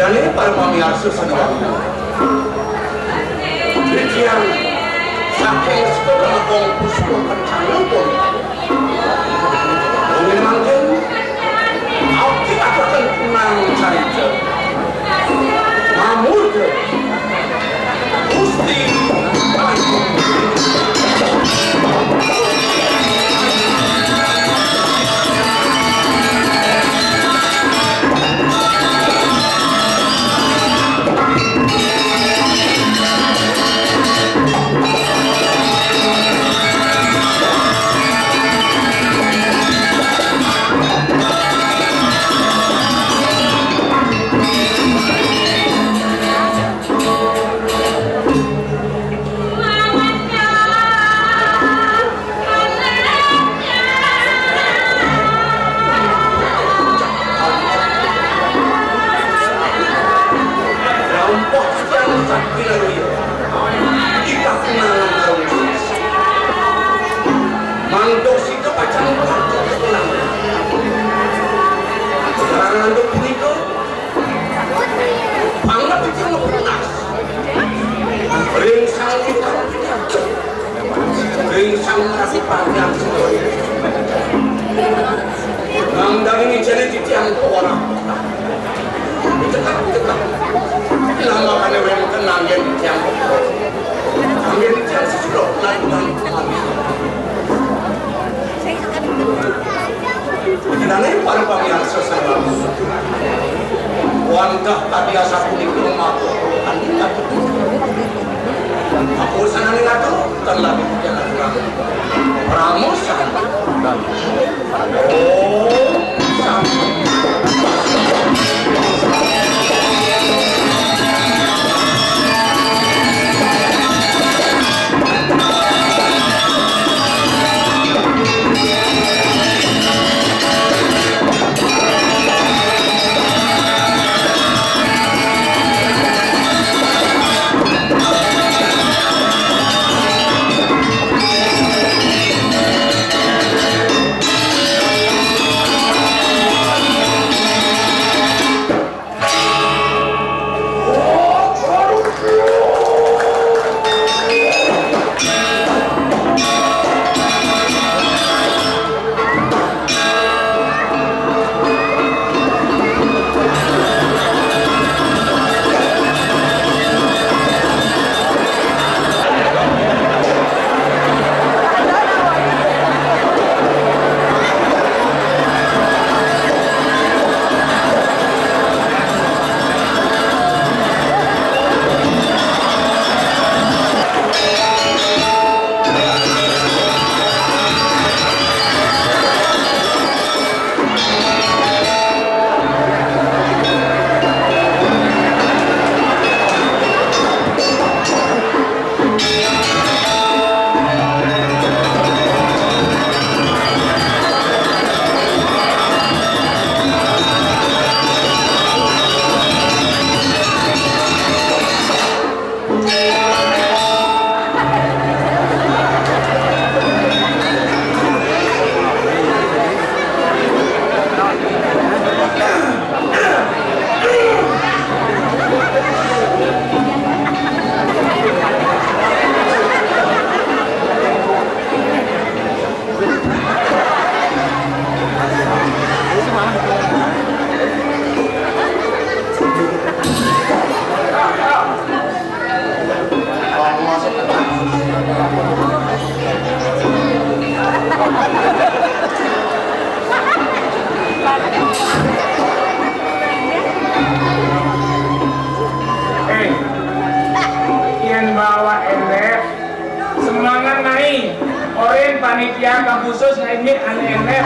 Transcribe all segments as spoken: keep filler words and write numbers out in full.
Ane para pamiarsa sané wangi. Titiang saking Sekolah Kong Puspa Kencana pun. Mungkin mangkin, abdi aturaken kunang carita. Mamurda Gusti Ayu. Mangda sida pacang mlaku tenang. Sareng anduk punika, banget iki ngepunas. Ring sang ring sang kasih panjang. Nang daging ijene titiang ora. Cekap, cekap. Lama kane wenten nanggen titiang. Nanggen titiang sesudah. Jenengan para pamiarsa sareng wantah tadi asapunika matur kula kanthi katut. Aku sanane ngatur, ten lagi jalan terang. Pramosan. Om Santi. Eh, yen bawa endek, semangat naik. Orin panitia kang khusus naik ane endek.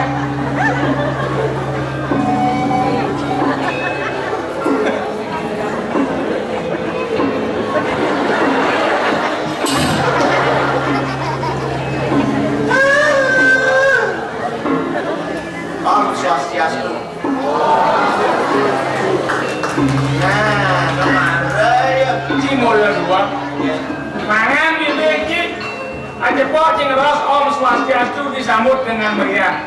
Om Swastiastu. Nah, kemana ya? Ci mulai dua. Mangan gitu ya, Ci. Aja pok, Ci, ngeros Om Swastiastu disambut dengan meriah.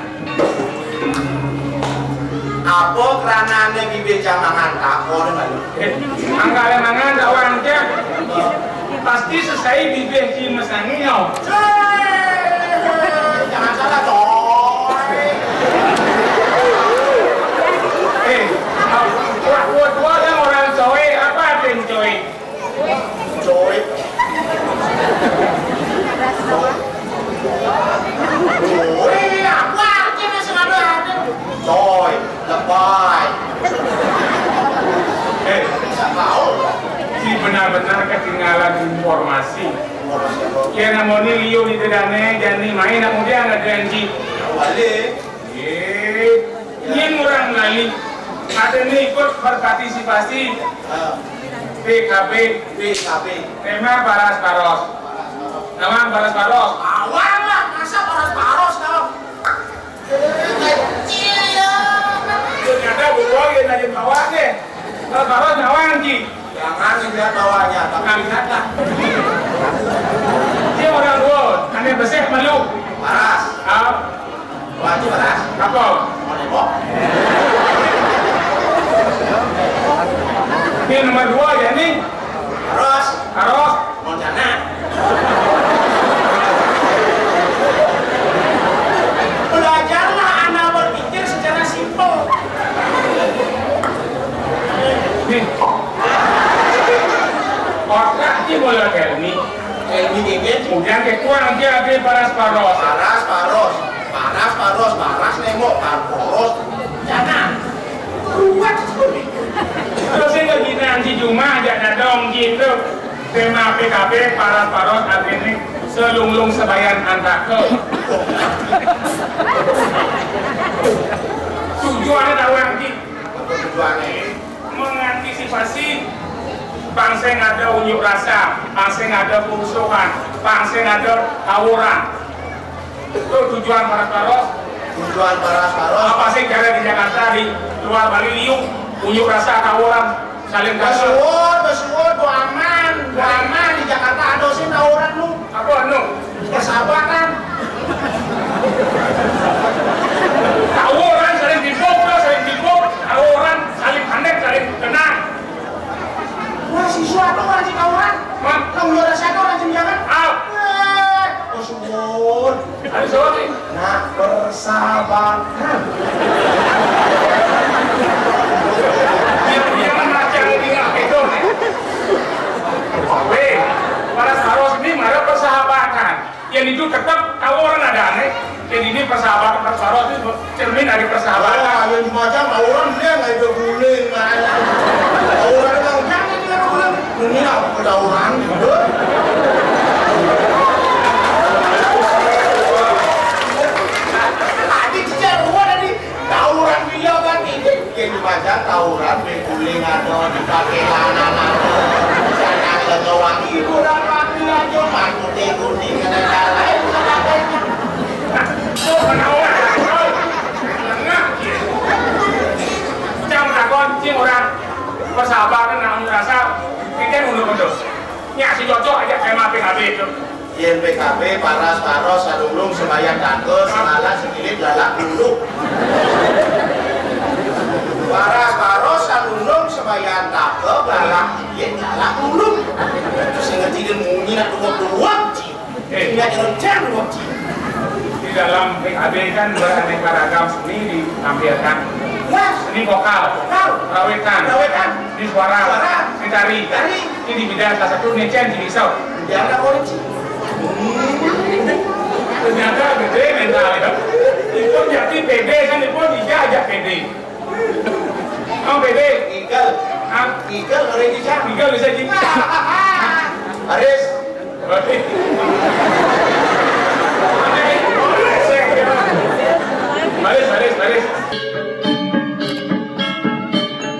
Apa kranané bibih jam mangan? Takoné balik. Eh, anggalé mangan dak wancak. Pasti sesai bibih ci mesangi nyau. Jangan salah, coy. Eh, wah, wah, wah, yang orang coy, apa artinya coy? Coy. Coy, apa artinya sing ada-ada? Coy, lebay. Eh, bisa tahu. Si benar-benar ketinggalan informasi. Informasi apa? Kira namanya Lio di Tedane, Jani main, nak muda nggak janji. Balik. Yé, nyén orang lali. Ada nih ikut berpartisipasi. Ah. P K B. P K B. Tema paras paros. Nama paras paros? Awang lah, masa paras paros, kau? Kecil ya. Ternyata buruan ya, najin bawah deh. Paras paros nawang, Ji. Jangan lihat bawahnya, tapi lihatlah. Dia orang dua, aneh besar malu. Paras. Ah. Wajib, Ras. Apa? Mau nembok? Ini nomor dua ya, nih. Ros. Ros. Mau sana. Belajarlah anak berpikir secara simpel. Nih. Otak ini mulai Helmi. Helmi ini. Kemudian ke kurang dia, dia paras paros. Paras paros. Paras, paros, paras, nembok, paros. Jangan. Kuat. Terus ini lagi nanti cuma aja dadong gitu. Tema P K B, paras paros, artinya selunglung sebayan antake. Tujuannya tahu nanti. Tujuannya. Mengantisipasi pang sing ada unjuk rasa, pang sing ada kerusuhan, pang sing ada tawuran. Itu tujuan paras paros. Tujuan paras paros. Apa sih cara di Jakarta, di luar Bali liuk, unjuk rasa, tawuran, saling kasar. Besuwun, besuwun, bu aman, bu aman di Jakarta ada sih tawuran lu. Apa anu? Persahabatan. Tawuran saling timpuk, saling timpuk, tawuran saling panek, saling kenang. Wah, siswa tuh orang sing tawuran. Hah? Kamu luar sana orang sing jangan. Ah. Eh, oh, suwun. Aduh, sorry. Nah, persahabatan. Dia, dia kan macam ini nggak gitu. Weh, paras paros ini malah persahabatan. Yang itu tetap tahu orang ada aneh. Jadi ini persahabatan, paras paros itu cermin dari persahabatan. Oh, yang di Majang tahu orang dia nggak ada guling, nggak ada. Tahu orang bilang, "Jangan dia guling." Ini apa tahu orang gitu? Tadi dia dua tadi. Tawuran dia kan ini, yang dibaca tawuran, guling ada, dipakai lanang ada, jangan legowangi, kurang rapi aja, mantute kuning, ada lain sebagainya. Itu menawan, nengah, cang takon, cing orang persahabatan, nak rasa, kita mundur-mundur. Nya si cocok aja sama P K B itu. Yén P K B paras paros salunglung sembahyang tangke, selala sekilit lalak luluk. Paras paros salunglung sembahyang tangke, lalak sekilit lalak luluk. Itu sing ngerti dia munyi nak dua-dua, Ci. Eh. Ingat, jangan dua, Ci. Di dalam P K B kan beraneka ragam seni ditampilkan. Ya. Seni vokal, vokal, rawetan, rawetan, seni suara, suara, seni tari, tari. Ini di bidang salah satu nih, Cen, di Isau. Biar nggak boleh, Ci. Ternyata gede mental ya. Itu jadi pede kan, itu dijajak pede. Kamu pede? Ikel. Hah? Ikel, orang bisa. Ikel bisa, Ci. Aris. Berarti